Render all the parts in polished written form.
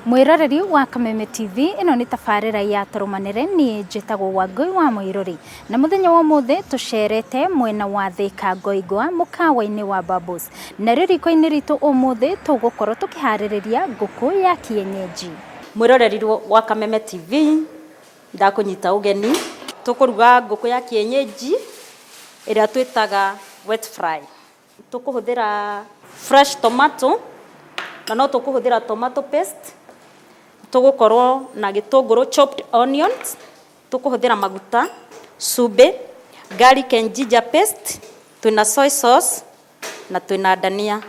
Mwĩroreri wa Kameme TV, ĩno nĩ tabarĩra ya Tũrũmanĩre, niĩ njĩtagwo Wangũi wa Mũirũri. Na mũthenya wa ũmũthĩ tũcerete mwena wa Thika Ngoingwa mũkawa-inĩ wa Bubbles. Narĩo riko-inĩ ritũ ũmũthĩ tũgũkorwo tũkĩharĩrĩria ngũkũ ya kienyeji. Mwĩroreri wa Kameme TV, ndakũnyita ũgeni tũkũruga ngũkũ ya kienyeji ĩrĩa twĩtaga wet fry. Tũkũhũthĩra fresh tomato na no tũkũhũthĩra tomato paste, tũgũkorwo na gĩtũngũrũ chopped onions, tũkũhũthĩra maguta, cumbĩ, garlic and ginger paste, twĩna soy sauce na twĩna dania.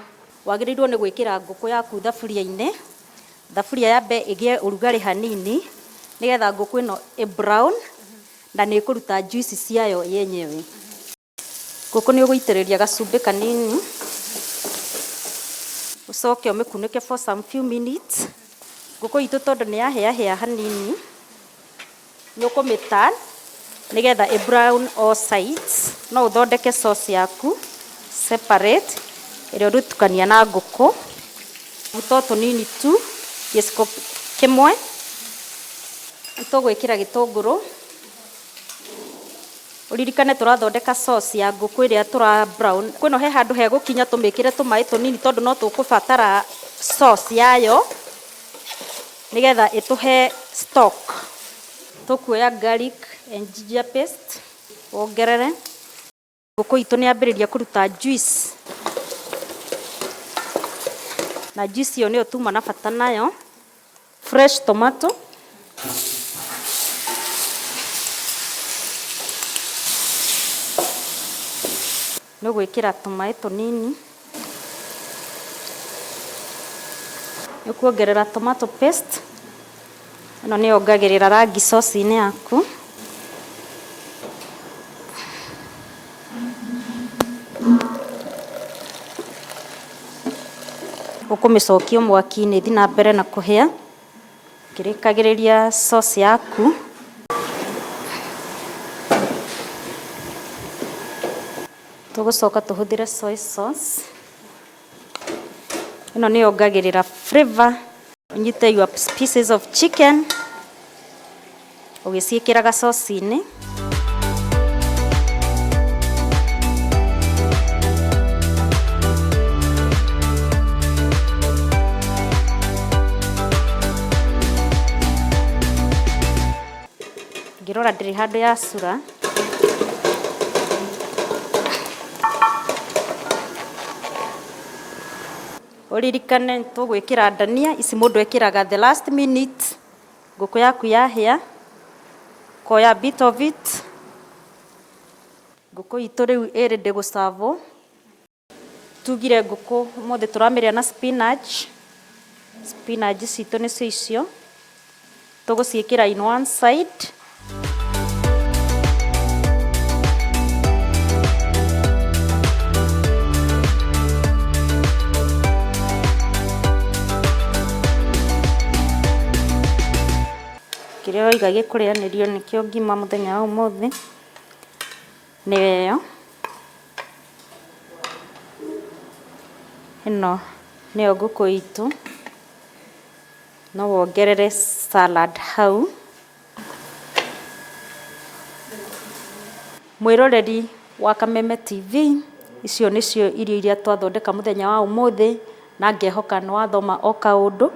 Wagĩrĩirwo nĩ gwĩkĩra ngũkũ yaku thaburia-inĩ, thaburia yambe ĩgĩe ũrugarĩ hanini nĩgetha ngũkũ ĩno ĩ brown na nĩ ĩkũruta juice ciayo yenyewe. Ngũkũ nĩ ũgũitĩrĩria gacumbĩ kanini, ũcoke ũmĩkunĩke for some few minutes. Ngũkũ itũ tondũ nĩ yahĩahĩa hanini, nĩ ũkũmĩ turn nĩgetha ĩ brown all sides. No ũthondeke sauce yaku separate ĩrĩa ũrĩtukania na ngũkũ. Tũmaguta o tũnini tu, gĩciko kĩmwe. Nĩ tũgwĩkĩra gĩtũngũrũ. Ũririkane tũrathondeka sauce ya ngũkũ ĩrĩa tũra brown. Ngũkũ ĩno he handũ hegũkinya tũmĩkĩre tũmaĩ tũnini tondũ no tũkũbatara sauce yayo nĩgetha ĩtũhe stock. Tũkuoya garlic and ginger paste wongerere. Ngũkũ itũ nĩ yambĩrĩria kũruta juice na juice ĩyo nĩyo tuma na bata nayo. Fresh tomato. Nĩ ũgwĩkĩra tũmaĩ tũnini. Nĩ ũkuongerera tomato paste. Ĩno nĩ yongagĩrĩra rangi sauce-inĩ yaku. Ũkũmĩcokia mwaki-inĩ ĩthiĩ na mbere na kũhĩa, ũkĩrĩkagĩrĩria sauce yaku. Tũgũcoka tũhũthĩre soy sauce. Ĩno nĩ yongagĩrĩra flavour. Ũnyite your pieces of chicken ũgĩciĩkĩraga sauce-inĩ. Ngĩrora ndĩrĩ handũ yacura. Ũririkane tũgwĩkĩra ndania, ici mũndũ ekĩraga the last minute, ngũkũ yaku yahĩa, ũkoya bit of it, ngũkũ itũ rĩu ĩ ready gũ serve wo. Tugire ngũkũ ũmũthĩ tũramĩrĩa na spinach, spinach citũ nĩcio icio, tũgũciĩkĩra in one side. Kĩrĩa ũrauga gĩkũrĩanĩrio nĩkĩo ngima mũthenya wa ũmũthĩ, nĩyo ĩyo. Ĩno nĩyo ngũkũ itũ. No wongerere salad hau. Mwĩroreri wa Kameme TV, icio nĩcio irio iria twathondeka mũthenya wa ũmũthĩ, na ngehoka nĩ wathoma o kaũndũ.